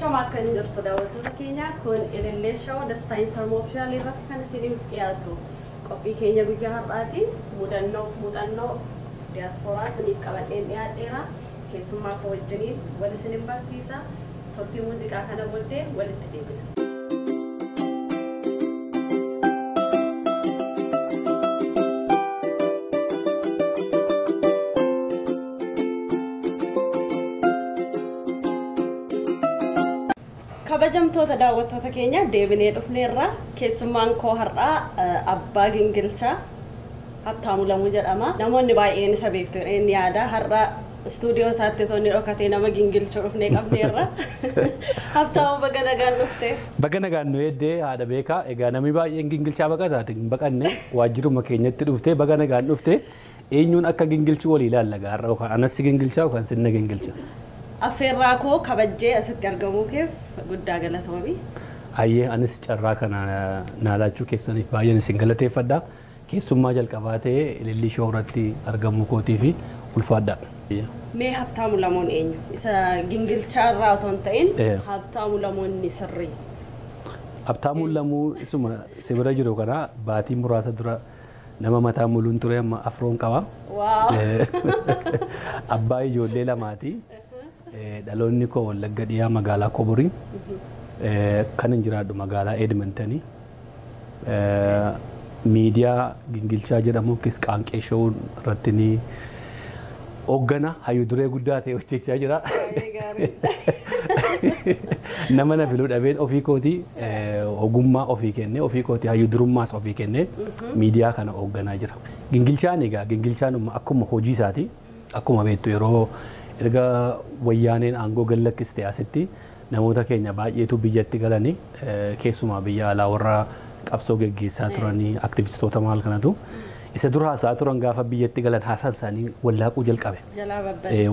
Ashama akka jirtu daawwattoota keenya, kun Ilillee Show Dastaa Sarmoo Official irratti kan isiniif dhiyaatu. Qophii keenya guyyaa har'aatiin mudannoo muuxannoo diyaaspooraa isiniif qabadheen dhiyaadheera. Keessummaa koo wajjiniin wal isinin barsiisa. Turtii muuziqaa kana booddee walitti deebina. Kabajamtoota daawwattoota keenya, deebinee dhufneerra. Keessummaan koo har'aa abbaa gingilchaa Habtaamuu Lamuu jedhama. Namoonni baay'een isa beektu inni yaada. Har'a istuudiyoo isaatti otoo inni dhokatee nama gingilchuu dhufnee qabneerra. Habtaamuu, baga nagaan dhufte. Baga nagaan nu eeddee, haadha beekaa. Egaa namni baay'een gingilchaa baqataati hin baqanne, waajjiruma keenyatti dhufte. Baga nagaan dhufte. Eenyuun akka gingilchuu walii ilaalla gaarra, yookaan anassi gingilchaa yookaan sinna gingilcha. Affeerraa koo kabajjee asitti argamuu keef guddaa galatoomi. Ayyee, anis carraa kana naalaachuu keessaniif baay'een isin galateeffadha. Keessummaa jalqabaa ta'ee Ilillii Show irratti argamuu kootii fi ulfaadha. Mee Habtaamuu Lamuun eenyu? Isa gingilchaa irraa otoo hin ta'in, Habtaamuu Lamuun ni sirrii. Habtaamuun Lamuu isuma si bira jiru kana. Baatii muraasa dura nama mataa muluun ture, amma afroon qaba. Abbaa ijoollee lamaati. Dhaloonni koo Wallagga Dhiyaa, magaalaa Koborii. Kan hin jiraadhu magaalaa Edmontonii. Miidiyaa Gingilchaa jedhamu yookiis Qaanqee Show irratti ni hooggana, hayyuu duree guddaa ta'e hojjechaa jira. Nama na filuu dhabeen ofii kootii ogummaa ofii kennee, ofii kootii hayyuu durummaas ofii kennee miidiyaa kana hoogganaa jira. Gingilchaan egaa gingilchaan akkuma hojii isaati. Akkuma beektu, yeroo erga wayyaaneen aangoo gad lakkiste asitti namoota keenya baay'eetu biyyatti galanii, keessumaa biyya alaa warra qabsoo geggeessaa turanii, aktivistoota maal kanatu isa dura haasaa turan, gaafa biyyatti galan haasaan isaanii wallaaquu jalqabe.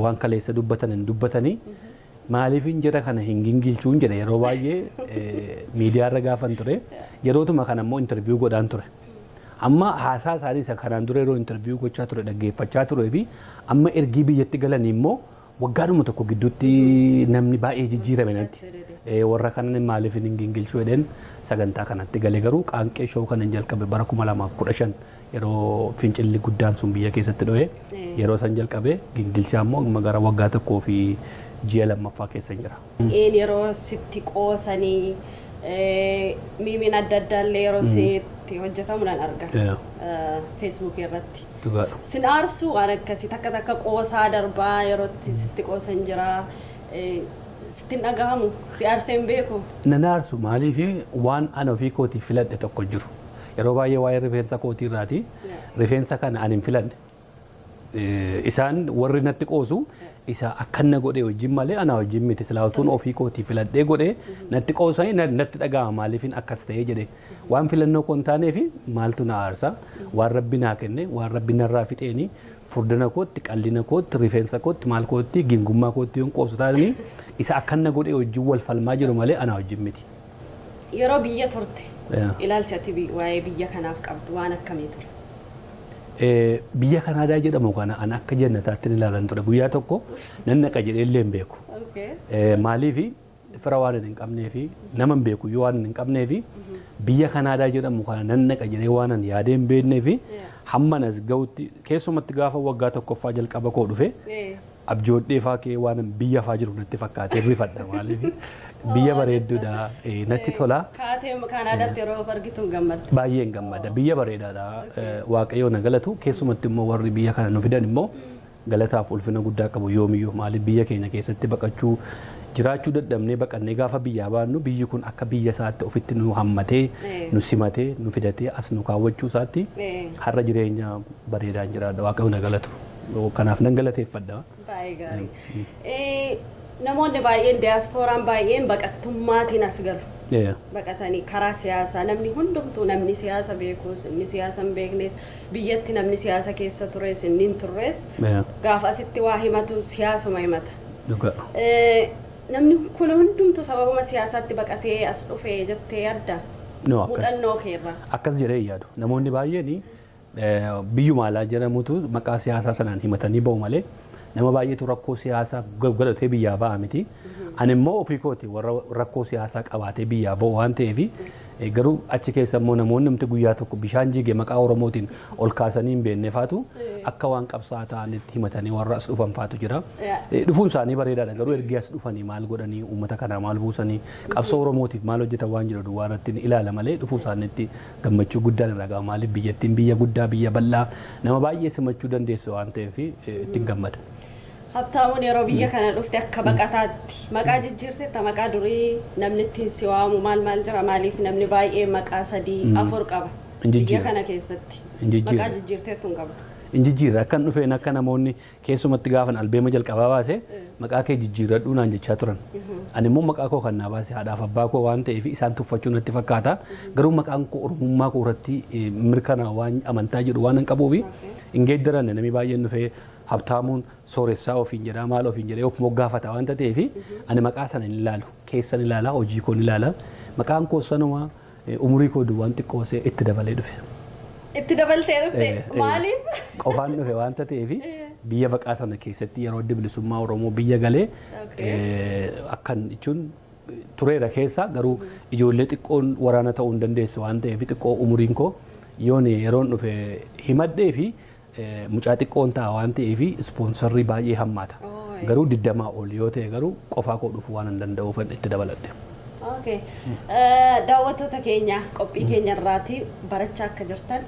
Waan kaleessa dubbatan hin dubbatanii, maaliifin jara kana hin gingilchuun jedhe. Yeroo baay'ee miidiyaarra gaafan ture, yerootuma kana immoo interview godhaan ture. Amma haasaa isaanii isa kanaan dura yeroo interview gochaa ture dhaggeeffachaa turee fi amma ergii biyyatti galanii immoo waggaadhuma tokko gidduutti namni baay'ee jijjiirame natti. Warra kanan maaliif hin gingilchuu jedheen sagantaa kanatti galee. Garuu Qaanqee Show kanan jalqabe bara 2015, yeroo fincilli guddaan sun biyya keessatti dho'e, yeroo san jalqabe. Gingilchaa immoo amma gara waggaa tokkoo fi ji'a lammaffaa keessa jira. Een yeroo sitti qoosanii, miimiin adda addaallee yeroo sitti hojjetamu nan arga. Feesbuukii irratti. Sin aarsuu waan akkasii takka takka qoosaa darbaa yeroo sitti qoosan jira. Sitti hin dhagahamu? Si aarsee hin beeku? Nan aarsu. Maaliif? Waan ana ofii kootii filadhe tokko jiru. Yeroo baay'ee waa'ee rifeensa kootii irraati. Rifeensa kana ani hin filanne. Isaan warri natti qoosu isa akkanna godhee wajjin malee ana wajjin miti. Silaatuun ofii kootii filadhee godhee natti qoosanii natti dhaga'ama, maaliifin akkas ta'ee jedhe. Waan filannoo koo hin taaneef maaltu na aarsa? Waan rabbi naa kenne, waan rabbi narraa fixeeni, furdina kootti, qallina kootti, rifeensa kootti, maal kootti, gingummaa kootti yoon qoosu taatanii, isa akkanna godhee wajjin wal falmaa jiru malee ana wajjin miti. Yeroo biyya turte ilaalcha ati waa'ee biyya kanaaf qabdu waan akkamii ture? Biyya Kanaadaa jedhamu kana an akka jannataatti ilaalan ture. Guyyaa tokko nan naqa jedhee illee hin beeku. Maaliif? Fira waan hin qabnee fi nama hin beeku iyyuu waan hin qabnee fi biyya Kanaadaa jedhamu kana nan naqa jedhee waan an yaadee hin beeknee fi hamma as ga'utti, keessumatti gaafa waggaa tokkoffaa jalqaba koo dhufe, abjoodhee faa kee waan biyya faa jiru natti fakkaatee rifadha. Maaliif? Biyya bareedduudha, natti tola. Kaatee Kanaadaatti yeroo of argitu hin gammadda. Baay'een gammada. Biyya bareedaadha. Waaqayyo na galatu. Keessumatti immoo warri biyya kana nu fidan immoo galataaf ulfina guddaa qabu yoomiyyuu. Maaliif? Biyya keenya keessatti baqachuu jiraachuu dadhabnee baqannee gaafa biyyaa baannu, biyyi kun akka biyya isaatti ofitti nu hammatee, nu simatee, nu fidatee as nu kaawwachuu isaatti har'a jireenya bareedaan jiraadha. Waaqayyo na galatu. Kanaaf nan galateeffadha. Baay'ee gaarii. Namoonni baay'een, diyaaspooraan baay'een baqattummaatiin as galu. Baqatanii karaa siyaasaa, namni hundumtuu, namni siyaasa beekus, inni siyaasa hin beeknes, biyyatti namni siyaasa keessa tures, inni hin turres, gaafa asitti waa himatu siyaasuma himata. Namni kun hundumtuu sababuma siyaasaatti baqatee as dhufe jettee yaadda? No, akkas. Muuxannoo keerraa. Akkas jedhee yaadu. Namoonni baay'een biyyuma alaa jedhamutu maqaa siyaasaa sanaan himatanii ba'u malee nama baay'eetu rakkoo siyaasaa godhatee biyyaa ba'a miti. Ani immoo ofii kooti warra rakkoo siyaasaa qabaatee biyyaa ba'u waan ta'eef garuu achi keessa immoo namoonni namti guyyaa tokko bishaan jige maqaa Oromootiin ol kaasanii hin beekne faatu akka waan qabsaa ta'anitti himatanii warra as dhufan faatu jira. Dhufuun isaanii bareedaadha garuu ergi as dhufanii maal godhanii uummata kanaa maal buusanii qabsoo Oromootiif maal hojjetan waan jedhu duwwaa irratti ilaala malee dhufuu isaaniitti gammachuu guddaan irraa qaba. Maaliif biyyattiin biyya guddaa biyya bal'aa nama baay'ee simachuu dandeessu waan ta'eef ittiin gammada. Habtaamuun yeroo biyya kana dhufte akka baqataatti maqaa jijjiirteetta maqaa durii namni ittiin si waamu maal maal jira maaliif namni baay'ee maqaa 3 4 qaba biyya kana keessatti maqaa jijjiirteettu hin qabdu. Hin jijjiirre akkan dhufeen akka namoonni keessumatti gaafan albeema jalqabaa baase maqaa kee jijjiirradhuu naan jechaa turan. Ani immoo maqaa koo kan naa baase haadhaaf abbaa koo waan ta'eef isaan tuffachuu natti fakkaata. Garuu maqaan koo Oromummaa koo irratti mirkanaa waan amantaa jedhu waan hin qabuufi hin geeddaranne namni baay'een dhufee Habtaamuun sooressaa ofiin jedhaa maal ofiin jedhee of moggaafata waan ta'eef ani maqaa sana hin ilaalu keessan ilaala hojii koo ilaala maqaan koo sanuma umurii koo duwwaan xiqqoosee itti dabalee dhufe. Itti dabaltee dhufte maaliif? Qofaan dhufe waan ta'eef biyya baqaa sana keessatti yeroo adda bilisummaa Oromoo biyya galee akkan jechuun tureera keessa garuu ijoollee xiqqoon waraana ta'uu hin dandeessu waan ta'eef xiqqoo umuriin koo yoon yeroon dhufe himadhee fi mucaa xiqqoon ta'a waan ta'eef ispoonsarrii baay'ee hammaata. Garuu 20 ol yoo ta'e garuu qofaa koo dhufuu waan hin danda'uuf itti dabaladhe. Okay. Daawwattoota keenya qophii keenya irraati barachaa akka jirtan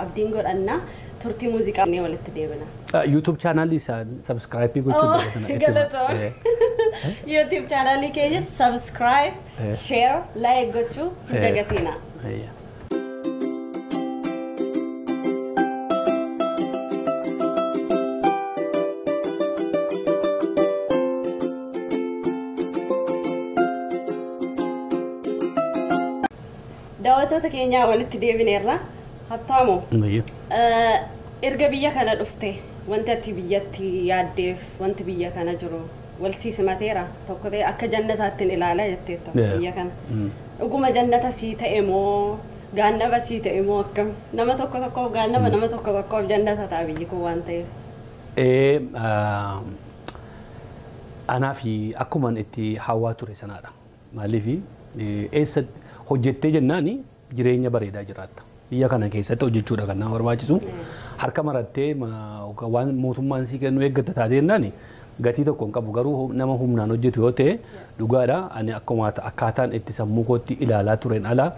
abdiin godhanna turtii muuziqaa walitti deebina. YouTube chaanaalii isaa subscribe gochuu dandeessu. YouTube chaanaalii keenya subscribe, share, like gochuu hin dagatina. Daawwattoota keenya walitti deebineerra. Habtaamu. Erga biyya kana dhufte wanti ati biyyatti yaaddeef wanti biyya kana jiru wal siisimateera tokko ta'e akka jannataatti ilaala jetteetta biyya kana. Dhuguma jannata sii ta'e moo gaannaba sii ta'e moo akkam nama tokko tokkoof gaannaba nama tokko tokkoof jannata ta'a biyyi kun waan ta'eef. Anaa fi akkuman itti hawwaa ture sanaadha. Maaliif eessa hojjettee jennaani jireenya bareedaa jiraatta. Biyya kana keessatti hojjechuudha kan nama barbaachisu. Harka marattee waan mootummaan sii kennu eeggatta taatee jennaani gatii tokko hin qabu garuu nama humnaan hojjetu yoo ta'e dhugaadha. Ani akkuma akkaataan itti sammuu kootti ilaalaa tureen ala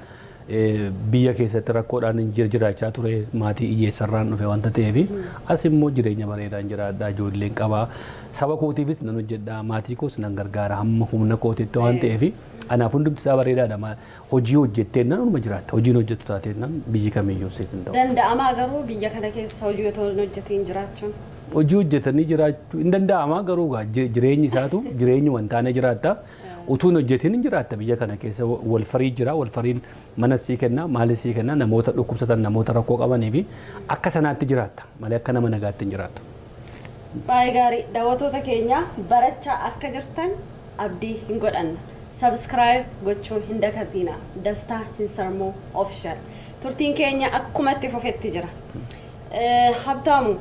biyya keessatti rakkoodhaan jiraachaa ture maatii hiyyeessarraan dhufe wanta ta'eef as immoo jireenya bareedaan jiraadha ijoolleen qaba. Saba kootiifis nan hojjedha maatii koos nan gargaara hamma humna kootiitti waan ta'eef anaaf hundumti isaa bareedaadha. Hojii hojjettee nan dhuma jiraatta. Hojiin hojjettu taatee nan biyyi kamiyyuu siif hin ta'u. Danda'amaa garuu biyya kana keessa hojii otoo hin hojjetiin jiraachuun. Hojii hojjetanii jiraachuu hin danda'amaa garuu jireenyi isaatu jireenyi wantaana jiraatta. Utuu hin hojjetiin hin jiraatta biyya kana keessa walfarii jira walfariin mana sii kenna maali sii kenna namoota dhukkubsatan namoota rakkoo qabanii fi akka sanaatti jiraatta malee akka nama nagaatti hin jiraattu. Baay'ee gaarii daawwattoota keenya barachaa akka jirtan abdii hin godhanna. Subscribe gochuu hin dagatina. Dastaa Hinsarmuu Official. Turtiin keenya akkuma itti fufetti jira. Habtaamu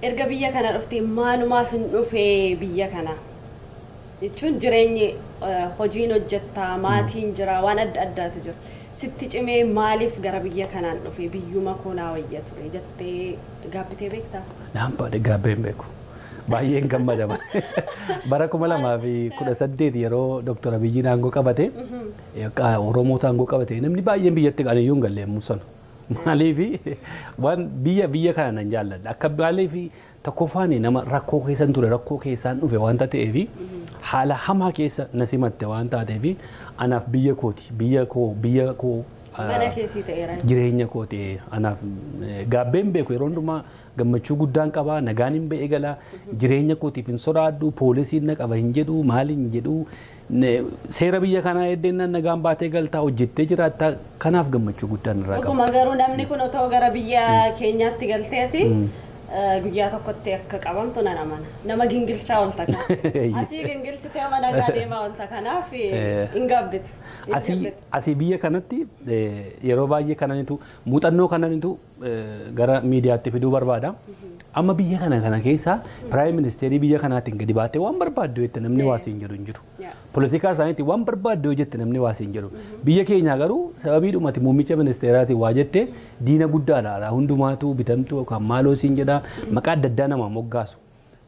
erga biyya kana dhuftee maalumaaf hin dhufee biyya kana? Jechuun jireenyi hojiin hojjettaa maatiin jira waan adda addaatu jira. Sitti cimee maaliif gara biyya kanaan dhufee biyyuma koo naa wayya ture jettee gaabbitee beektaa? Naan baadhee gaabbee hin beeku. Baay'een gammada. Bara 2018 yeroo Dr. Abiyyiin aangoo qabate Oromoota aangoo qabate namni baay'een biyyatti aniyyuu hin galle yommuu sana. Maaliif waan biyya kana nan jaalladha. Akka maaliif tokkoffaan nama rakkoo keessan ture rakkoo keessaan dhufe waan ta'eef haala hamaa keessa na simatte waan taateef anaaf biyya kooti biyya koo Mana keessii ta'eera. Jireenya kooti anaaf gaabbeen beeku yeroo hundumaa gammachuu guddaan qaba nagaan hin ba'e gala jireenya kootiif hin sodaadhu poolisiin na qaba hin jedhu maal hin jedhu seera biyya kanaa eddeennan nagaan baatee galtaa hojjettee jiraatta kanaaf gammachuu guddaan irraa qaba. Dhuguma garuu namni kun otoo gara biyya keenyaatti galteeti Guyyaa tokkotti akka qabamtu nan amana. Nama gingilchaa oolta kana. Asii gingilchitee mana nagaa deemaa oolta kanaaf hin gaabbitu. Asii biyya kanatti yeroo baay'ee kananitu muuxannoo kananitu gara miidiyaatti fiduu barbaada. Amma biyya kana keessa piraayim ministeerii biyya kanaatiin gadi baatee waan barbaaddu jette namni waa siin jedhu hin jiru. Poolitikaa isaaniitiin waan barbaaddu jette namni waa siin jedhu. Biyya keenyaa garuu sababii dhumati muummicha ministeeraatiin waa jette diina guddaadha. Hundumaatu bitamtu yookaan maaloo siin jedha maqaa adda addaa namaa moggaasu.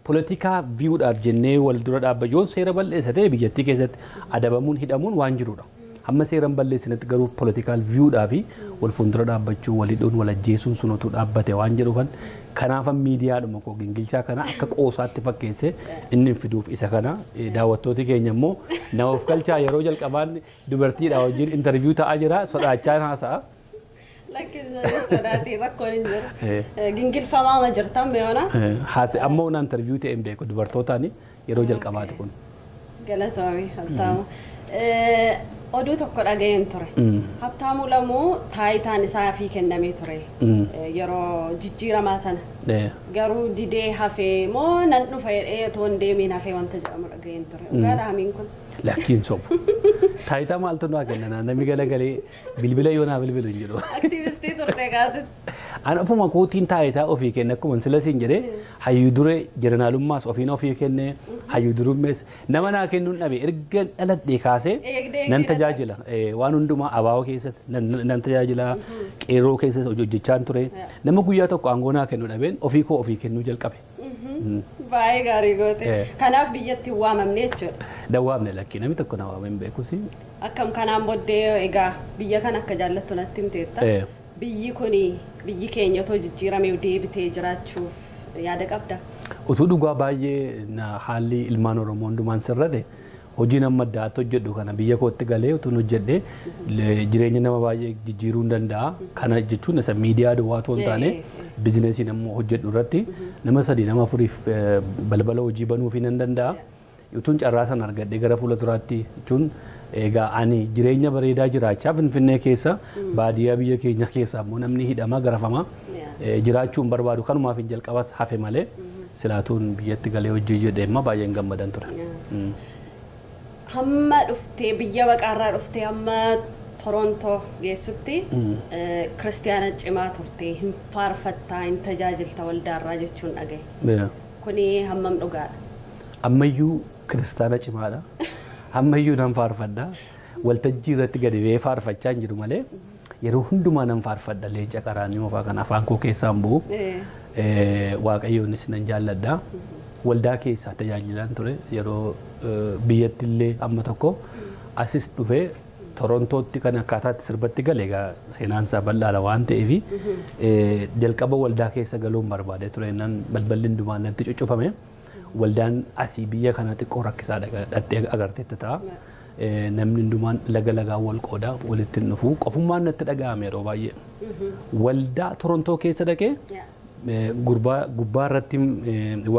Poolitikaa viiwudhaaf jennee wal dura dhaabbachuun seera balleessa ta'e biyyattii keessatti adabamuun hidhamuun waan jirudha. Hamma seeraan balleessinatti garuu poolitikaal viiwudhaa fi wal fuuldura dhaabbachuu wal hidhuun wal ajjeesuun sun utuu dhaabbate waan jedhuufan kanaafan miidiyaadhuma koo gingilchaa kana akka qoosaatti fakkeesse inni fiduuf isa kana daawwattooti keenya immoo nama of galchaa yeroo jalqabaan dubartiidha wajjin intarviiyuu ta'aa jira sodaachaa haasa'a. Lakkin sodaatii rakkoon hin jiru. Gingilfamaa jirtan mi'oona. Amma ona intarviiyuu ta'e hin beeku dubartootaan yeroo jalqabaati kun. Galatoomii Habtaamu. Oduu tokko dhaga'een ture. Habtaamuu Lamuu taayitaan isaa fi kennamee ture. Yeroo jijjiiramaa sana. Garuu didee hafee moo nan dhufa jedhee otoo hin deemiin hafee wanta jedhamu dhaga'een ture. Dhugaadha hamiin kun. Lakkiin sobu. Taayitaa maaltu naa kenna namni galagalee bilbila yoo naa bilbilu hin jiru. Aktiivistii turte gaatis. Ani ofuma kootiin taayitaa ofii kenne akkuma sila siin jedhee hayyuu duree jeneraalummaas ofiin ofii kenne hayyuu durummees nama naa kennuun dhabe erga dhaladhee kaasee nan tajaajila waan hundumaa abaaboo keessatti nan tajaajila qeerroo keessatti hojjechaan ture nama guyyaa tokko aangoo naa kennu dhabeen ofii koo ofii kennuu jalqabe. Baay'ee gaarii goote. Kanaaf biyyatti hin waamamne jechuudha. Dawwaamne lakkii namni tokko na waamee hin beekus. Akkam kanaan booddee egaa biyya kana akka jaallattu natti himteetta. Biyyi kuni biyyi keenya otoo jijjiiramee deebitee jiraachuuf yaada qabda. Utuu dhugaa baay'ee haalli ilmaan Oromoo hundumaan sirrate hojii nama addaatti hojjedhu kana biyya kootti galee utuun hojjedhe jireenya nama baay'ee jijjiiruu hin danda'a. Kana jechuun isa miidiyaa duwwaa otoo hin taane bizinesii nama hojjedhu irratti nama sadii nama afuriif balbala hojii banuufii nan danda'a. Utuun carraa sana argadhee gara fuula duraatti jechuun egaa ani jireenya bareedaa jiraachaa Finfinnee keessa baadiyyaa biyya keenya keessa immoo namni hidhamaa garafamaa jiraachuun barbaadu kanumaaf hin jalqabas hafe malee silaatuun biyyatti galee hojii jedhee immoo baay'een gammadan ture. Hamma dhuftee biyya baqaarraa dhuftee hamma Torontoo geessutti kiristiyaana cimaa turte hin faarfattaa hin tajaajilta waldaarraa jechuun dhagaye. Kuni hammam dhugaadha? Ammayyuu kiristaana cimaadha. Ammayyuu nan faarfadha. Waltajjii irratti gadi ba'ee faarfachaa hin jiru malee yeroo hundumaa nan faarfadha leenca qaraanii ofaa kan afaan koo keessaan bu'u. Waaqayyoonis nan jaalladha. Waldaa keessaa tajaajilaan ture yeroo biyyatti illee amma tokko asis dhufee Torontootti kan akkaataatti sirbatti gale egaa seenaan isaa bal'aadha waan ta'eef jalqaba waldaa keessa galuun barbaade ture nan balballi hundumaan natti cuccufame waldaan asii biyya kana xiqqoo rakkisaadha dhattee agarteetti ta'a. Namni hundumaan laga lagaan wal qooda walitti hin dhufu qofummaan natti dhaga'ame yeroo baay'ee. Waldaa Torontoo keessa dhaqee gubbaa irratti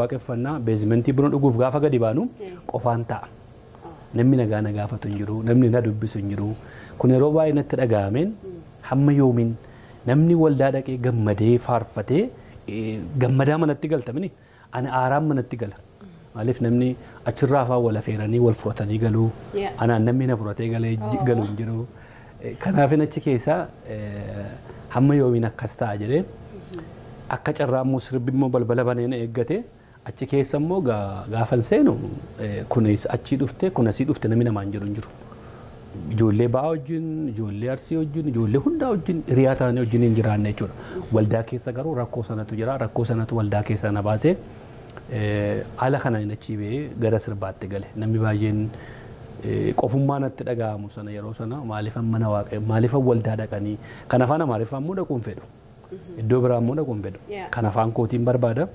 waaqeffannaa beezimentii buna dhuguuf gaafa gadi baanu qofaan ta'a. Namni nagaa na gaafatu hin jiru, namni na dubbisu hin jiru. Kun yeroo baay'ee natti dhaga'ameen hamma yoomiin namni waldaa dhaqee gammadee faarfatee gammadaa manatti galtamini ani aaraan manatti gala. Maaliif namni achirraa afaan wal affeeranii wal fudhatanii galuu anaan namni na fudhatee galu hin jiru. Kanaafin achi keessaa hamma yoomiin akkas ta'a jedhee akka carraa immoo sirbi immoo balbala banee na eeggate achi keessa immoo gaafan seenu kunis achii dhufte kun asii dhufte namni namaan jedhu hin jiru. Ijoollee ba'aa wajjin, ijoollee arsii wajjin, ijoollee hundaa wajjin hiriyaa ta'anii wajjin hin jiraanne jechuudha. Waldaa keessa garuu rakkoo sanatu jira. Rakkoo sanatu waldaa keessa na baasee haala kanaan achii ba'ee gara sirbaatti gale. Namni baay'een qofummaa natti dhaga'amu sana yeroo sana maaliifan mana waaqayyo maaliifan waldaa dhaqanii kan afaan Amaariffaa immoo dhaquun fedhu. Iddoo biraa immoo dhaquun fedhu. Kan afaan kootiin barbaada.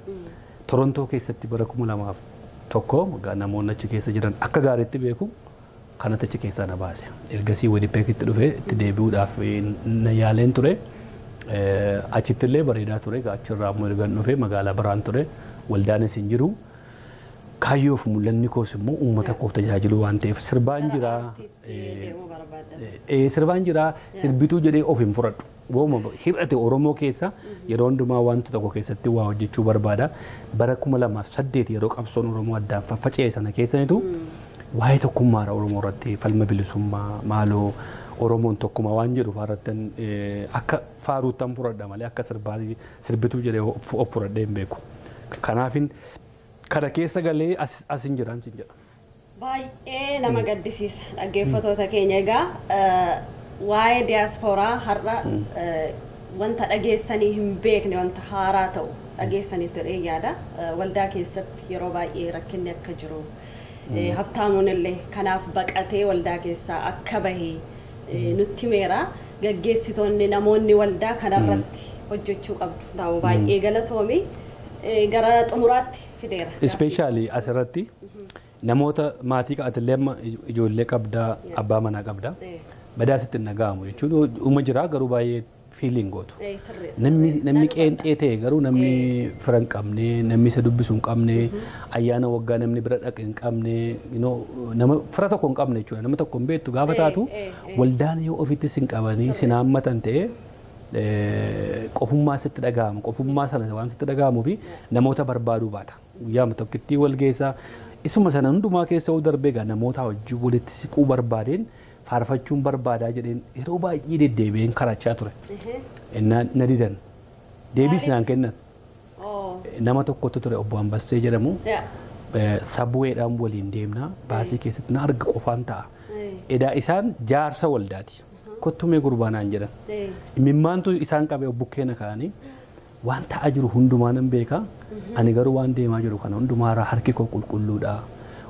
Torontoo keessatti bara 2001 namoonni achi keessa jiran akka gaariitti beeku kanatti achi keessaa na baase. Ergasii Winnipegitti dhufee itti deebi'uudhaaf na yaaleen ture. Achitti illee bareedaa ture. Achirraa immoo erga dhufee magaalaa biraan ture. Waldaanis hin jiru. Kaayyoof mul'anni koos immoo uummata koof tajaajiluu waan ta'eef sirbaan jira. Sirbaan jira sirbituu jedhee of hin fudhadhu. Wooma hir'ate Oromoo keessa yeroo hundumaa wanta tokko keessatti waa hojjechuu barbaada. Bara 2008 yeroo qabsoon Oromoo addaan faffaca'e sana keessanitu waa'ee tokkummaadha Oromoo irratti falma bilisummaa maaloo Oromoon tokkuma waan jedhu irratti akka faaruuttan fudhadha malee akka sirbituu jedhee of fudhadhee hin beeku. Kanaafin kana keessa galee as hin jiraan sin jedha. Baay'ee nama gaddisiisa dhaggeeffattoota keenya egaa waa'ee diyaaspooraa har'a wanta dhageessanii hin beekne wanta haaraa ta'u dhageessanitti jedhee yaada. Waldaa keessatti yeroo baay'ee rakkinni akka jiru Habtaamuun illee kanaaf baqatee waldaa keessaa akka bahe nutti himeera. Gaggeessitoonni namoonni waldaa kanarratti hojjechuu qabdu. Ta'u baay'ee galatoomi gara xumuraatti fideera. Ispeeshaalii asirratti namoota maatii qabaatillee amma ijoollee qabdaa abbaa manaa qabdaa. Badaa sitti hin dhaga'amu jechuun uuma jira garuu baay'ee fiiliin gootu. Namni qeenxee ta'e garuu namni fira hin qabne namni isa dubbisu hin qabne ayyaana waggaa namni bira dhaqe hin qabne nama fira tokko hin qabne jechuudha nama tokko hin beektu gaafa taatu waldaan yoo ofitti sin qabanii sin haammatan ta'e qofummaa sitti dhaga'ama qofummaa sana waan sitti dhaga'amuu fi namoota barbaaduu baata guyyaama tokkittii wal geessaa isuma sana hundumaa keessa darbee egaa namoota wajjin walitti siquu barbaadeen faarfachuun barbaadaa jedheen yeroo baay'ee deddeebi'een karachaa ture. Na didan. Deebiis naan kennan. Nama tokkotu ture obbo Ambassee jedhamu. Sabuweedhaan waliin deemnaa baasii keessatti na arga qofaan ta'a. Edaa isaan jaarsa waldaati. Kottumee gurbaa naan jedhan. Mimmaantu isaan qabee bukkeena kaa'anii waan ta'aa jiru hundumaa nan beeka. Ani garuu waan deemaa jiru kana hundumaarraa harki koo qulqulluudha.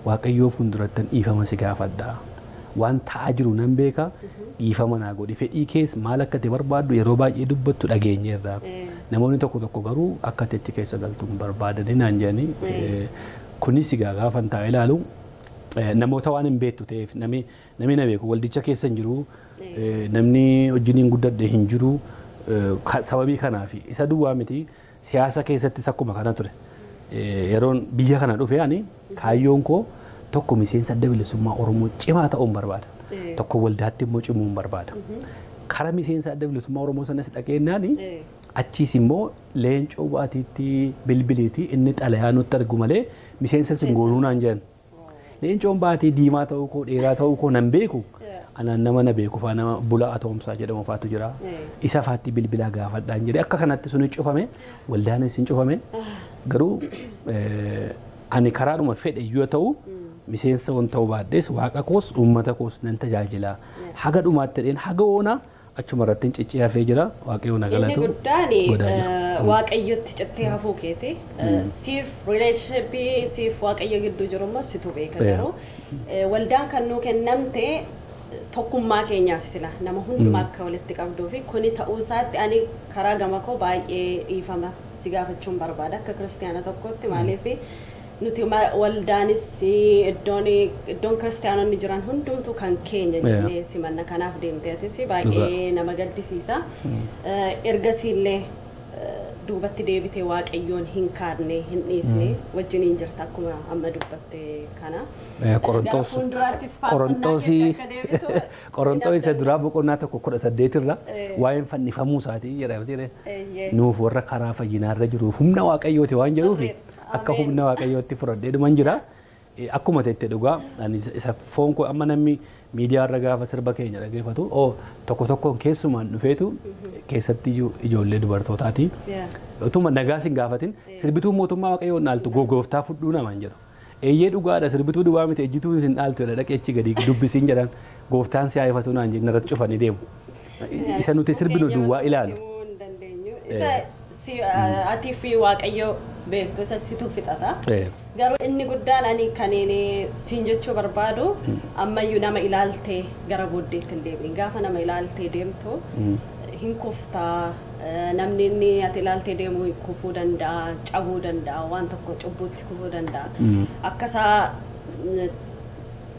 Waaqayyoo fuuldurattan dhiifama si gaafadha. Waan ta'aa jiru nan beeka dhiifama naa godhi fedhii kees maal akka ta'e barbaaddu yeroo baay'ee dubbattu dhageenyeerra. Namoonni tokko tokko garuu akka ati achi keessa galtu hin barbaadanii naan jedhanii kunis egaa gaafan taa'ee ilaalu namoota waan hin beektu ta'eef namni na beeku waldicha keessa hin jiru namni wajjiniin guddadhe hin jiru sababii kanaaf isa duwwaa miti siyaasa keessattis akkuma kana ture. Yeroon biyya kana dhufe ani kaayyoon koo tokko miseensa adda bilisummaa Oromoo cimaa ta'uun barbaada. Tokko waldaatti immoo cimuun barbaada. Kara miseensa adda bilisummaa Oromoo sanas dhaqeennaani achiis immoo leencoo baatiitti bilbiliitii inni xalayaa nutti argu malee miseensa sin goonuu naan jedhan. Leencoon baatii diimaa ta'uu koo dheeraa ta'uu koo nan beeku. Anaan nama na beeku faa nama bulaa atoomsaa jedhamu faatu jira. Isa faatti bilbilaa gaafadhaan jedhe akka kanatti sun cufame waldaanis hin cufame garuu ani karaadhuma fedhe yoo ta'u miseensa waan ta'uu baadhees waaqa koos uummata koos nan tajaajila. Haga dhumaatti dheen haga oonaa achuma irratti hin ciccee hafee jira waaqayyo na galatu. Inni guddaan waaqayyotti cittee hafuu keeti. Siif rileeshinshipii siif waaqayyo gidduu jiru immoo situ beeka garuu waldaan kan nuu kennamte tokkummaa keenyaaf sila nama hundumaa akka walitti qabduu fi kuni ta'uu isaatti ani karaa gama koo baay'ee dhiifama si gaafachuun barbaada akka kiristiyaana tokkotti maaliif nuti waldaanis iddoon kiristiyaanonni jiran hundumtuu kan keenya jennee simanna kanaaf deemtee atis baay'ee nama gaddisiisa. Ergasiillee duubatti deebitee waaqayyoon hin kaadne hin dhiisne wajjiniin jirta akkuma amma dubbatte kana. Qorontoos isa duraa boqonnaa 1:18 irra waa'een fannifamuu isaatii jedhamtee nuuf warra karaa fayyinaarra jiruuf humna waaqayyooti waan jedhuuf akka humna waaqayyootti fudhadhee dhuman jira. Akkuma ta'etti dhugaa isa foon koo amma namni miidiyaa irra gaafa sirba keenya dhaggeeffatu tokko tokkoon keessumaan dhufeetu keessatti ijoollee dubartootaati. Utuma nagaas hin gaafatin sirbituu mootummaa waaqayyoon dhaaltu gooftaa fudhuu namaan jedhu. Eeyyee dhugaadha sirbituu duwwaa miti ejjituu hin dhaaltu jedha dhaqee achi gadi dubbisiin jedhan gooftaan si haifatu naan jedhu irratti cufanii deemu. Isa nuti sirbinu duwwaa ilaalu. Ati fi waaqayyo beektu isa situ fixata. Garuu inni guddaan ani kanneen siin jechuu barbaadu ammayyuu nama ilaaltee gara booddeetti hin deebiin. Gaafa nama ilaaltee deemtu hin kuftaa namni inni ati ilaaltee deemu kufuu danda'a, cabuu danda'a, waan tokko cubbuutti kufuu danda'a. Akkasaa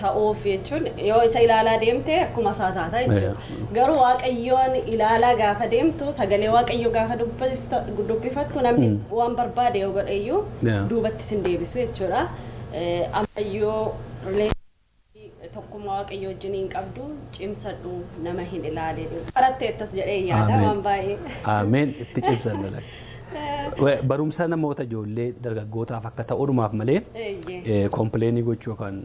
ta'uuf jechuun yoo isa ilaalaa deemte akkuma isaa taata jechuudha. Garuu waaqayyoon ilaalaa gaafa deemtu sagalee waaqayyoo gaafa dubbifattu namni waan barbaade yoo godhe iyyuu duubatti sin deebisu jechuudha. Ammayyoo tokkummaa Waaqayyoo wajjin hin qabdu cimsadhu, nama hin ilaalin. Baratteettas jedhee yaada waan baay'ee. Ameen, itti cimsanna. Barumsa namoota ijoollee dargaggootaaf akka ta'uudhumaaf malee complain gochuu yookaan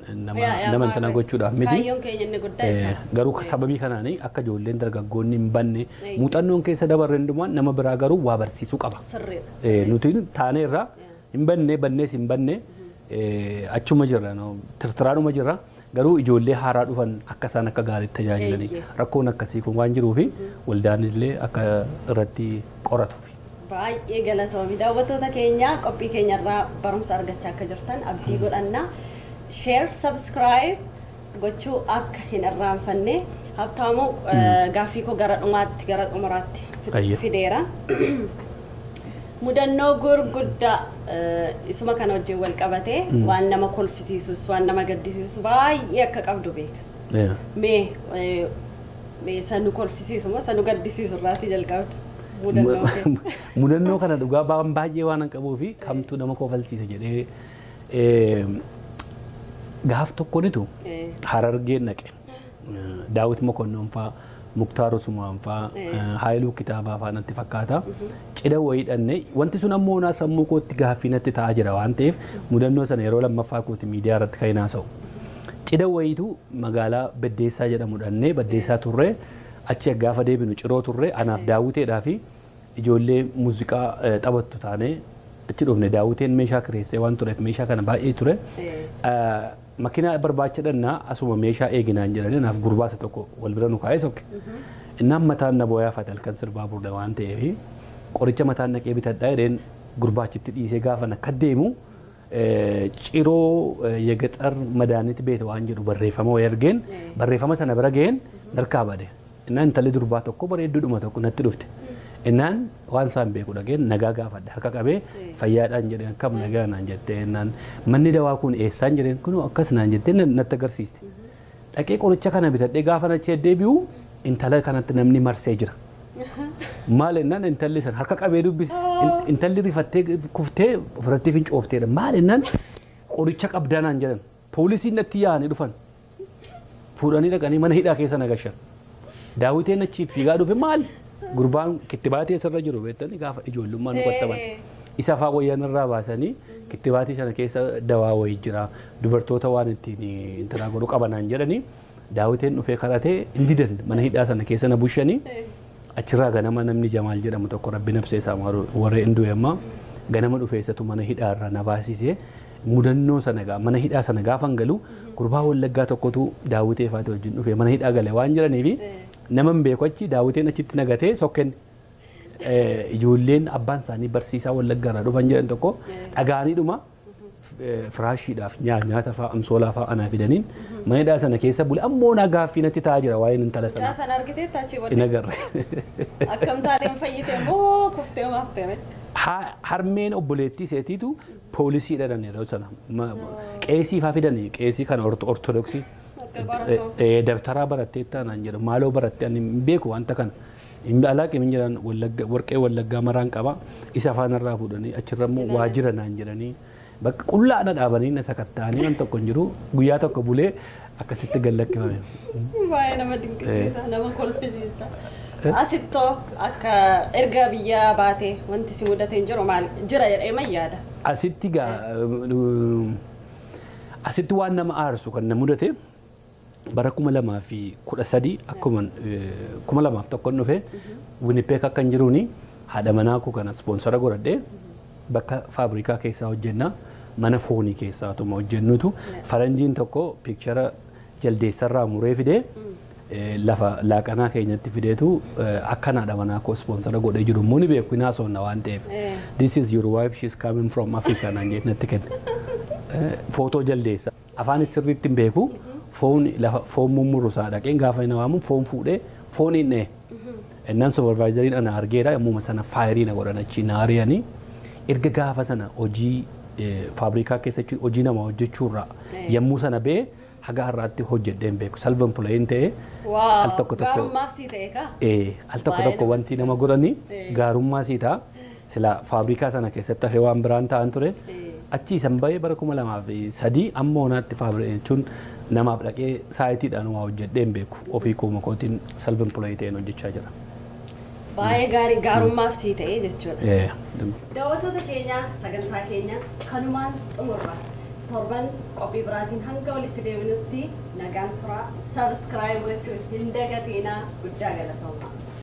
nama tana gochuudhaaf miti. Kaayyoon keenya inni guddaa isa. Garuu sababii kanaanii akka ijoolleen dargaggoonni hin banne, muuxannoon keessa dabarre hundumaa nama biraa garuu waa barsiisuu qaba. Nuti taaneerra hin banne, bannees hin banne, achuma jirra, tirtiraadhuma jirra. Garuu ijoollee haaraa dhufan akka isaan akka gaariitti tajaajilanii rakkoon akkasii kun waan jiruufi waldaan illee akka irratti qoratuuf. Baay'ee galatoomi. Daawwattoota keenya, qophii keenyarraa barumsa argachaa akka jirtan abdii godhanna. Share, subscribe gochuu akka hin irraanfanne. Habtaamuu, gaaffii koo gara dhumaatti, gara xumuraatti fideera. Mudannoo gurguddaa isuma kana wajjin wal qabatee waan nama kolfisiisus waan nama gaddisiisus baay'ee akka qabdu beeka. Mee isa nu kolfisiisu moo isa nu gaddisiisu irraatii jalqabdu? Mudannoo kana dhugaa waan baay'ee waan hin qabuu fi kamtu nama kofalsiisa jedhee, gaaf tokkonitu Harargeen naqe. Daawit Mokonnoon fa'aa, Muktaar Usmaan fa'aa, Haayiluu Kitaabaa fa'aa natti fakkaata. Cidha wayii dhanne. Wanti sun ammoo naa sammuu kootti gaaffii natti ta'aa jira waan ta'eef mudannoo sana yeroo lammaffaa kooti miidiyaa irratti kan haasa'u. Cidha wayiitu magaalaa Beddeessaa jedhamu dhannee Beddeessaa turre. Achi gaafa deebinu Ciroo turre. Anaaf Daawwiteedhaa fi ijoollee muuziqaa taphattu taanee achi dhufne. Daawwiteen meeshaa kireessee waan tureef meeshaa kana baay'ee ture. Makiinaa barbaacha dhannaa, asuma meeshaa eeginaan jedhanii anaaf gurbaasa tokko wal bira nu kaa'ee sokke. Innaan mataan na booyaa halkan sirbaa burda waan ta'eef qoricha mataan naqee bitadhaa jedheen gurbaachitti dhiisee gaafa akka deemu, Ciroo የገጠር መድኃኒት ቤት waan jedhu barreeffama wayii argeen barreeffama sana bira ga'een narkaa bade. Innaan intalli durbaa tokko bareedduudhuma tokko natti dhufte. Innaan waan isaan beeku dhageen nagaa gaafadhe, harka qabee fayyaadhaan jedheen, akkam nagaa naan jettee. Innaan manni dawaa kun eessaan jedheen, kun akkas naan jettee natti agarsiiste. Dhaqee qoricha kana bitadhee gaafa achi deebi'u intala kanatti namni marsee jira. Maal ennaan intalli san harka qabee dubbise, intalli rifattee kuftee ofirratti fincoofteedha. Maal ennaan qoricha qabdaa naan jedhan. Poolisiin natti yaa'anii dhufan. Fuudhanii dhaqanii mana hidhaa keessa nagashan. Daawwiteen achi fiigaa dhufe, maal gurbaan kittibaatii asirra jiru beektanii gaafa ijoollummaa nu qattaban. Isa faa wayyaan irraa baasanii kittibaatii sana keessa dawaa wayii jira, dubartoota waan ittiin intalaa godhu qabanaan jedhanii Daawiteen dhufee kadhatee hin didan, mana hidhaa sana keessa na bushanii. Achirraa ganama namni Jamaal jedhamu tokko, rabbi nabsee isaa warreen hin du'e ammaa, ganama dhufee isatu mana hidhaa irraa na baasisee. Mudannoo sana gaa mana hidhaa sana gaafa galu gurbaa Wallaggaa tokkotu Daawwitee faati wajjin dhufee mana hidhaa gale waan jiraniifi nama hin beeku achi Daawwiteen achitti nagatee sokken. Ijoolleen abbaan isaanii barsiisaa Wallaggaa irraa dhufan jedhan tokko dhagaaniidhuma firaashiidhaaf nyaata fa'aa, amsoolaa fa'aa anaa fidaniin mana hidhaa sana keessa bule. Ammoo naa gaaffii natti ta'aa jira waa'een intala sanaa. Sana argitee achi Hin agarre. Akkam taateen, fayyite moo kuftee maaftee? Harmeen obboleettii seetiitu poolisii dhadhan yeroo sana. Qeesii fa'aa fidanii, qeesii kana ortodoksii. Dabtaraa barattee taanaan jedhu, maaloo barattee, ani hin beeku wanta kana. Alaaqee min jedhan, warqee Wallaggaa maraan qaba. Isa afaan irraa fuudhanii achirra immoo waajjira naan jedhanii bakka qullaa na dhaabanii na sakatta'anii waan tokko hin jiru, guyyaa tokko bulee akkasitti gallakkifame. Baay'ee nama dinqisiisa, nama kolfisiisa. Asittoo akka erga biyya baatee wanti si mudate hin jiru, maal jira jedhee man yaada. Asitti gaa asitti waan nama aarsu kan na mudate bara 2013, akkuma 2001 dhufe Winnipeg akka hin jiruuni haadha manaa koo kana sponsor godhadhee bakka faabrikaa keessaa hojjenna, mana foonii keessaa otuma hojjennutu faranjiin tokko picture jaldeessarraa muree fidee lafa laaqanaa keenyatti fideetu akkan haadha manaa koo sponsor godhee jiru immoo ni beeku, hin haasofna waan ta'eef. "This is your wife, she is coming from Africa" naan jedhee natti kenne. Footoo jaldeessa. Afaan sirriitti hin beeku, foon lafa foon mummuru isaa dhaqeen gaafa inni waamu foon fuudhee foon hin dhee. Innaan supervisoriin ana argeera, yommuu sana fire na godhan, achi na ari'anii. Erga gaafa sana hojii faabrikaa keessatti hojii nama hojjechuurraa yommuu sana ba'e haga har'aatti hojjedhee hin beeku. Self employed ta'e. Al tokko tokko. Gaarummaaf sii ta'e kaa? Al tokko tokko wanti nama godhani gaarummaa sii ta'a. Sila faabrikaa sana keessatti hafee waan biraan ta'an ture. Achi isan bahee bara 2003 amma hoonaatti faabri jechuun namaaf dhaqee saayitiidhaan waa hojjedhee hin beeku. Ofii kooma kootiin self employed ta'een hojjechaa jira. Baay'ee gaarii, gaarummaaf sii ta'ee jechuudha. Daawwattoota keenya, sagantaa keenya kanumaan xumurra. Torban qophii biraatiin hanga walitti deebinutti nagaan turaa. Subscribe gochuu hin dagatinaa. Guddaa galatooma.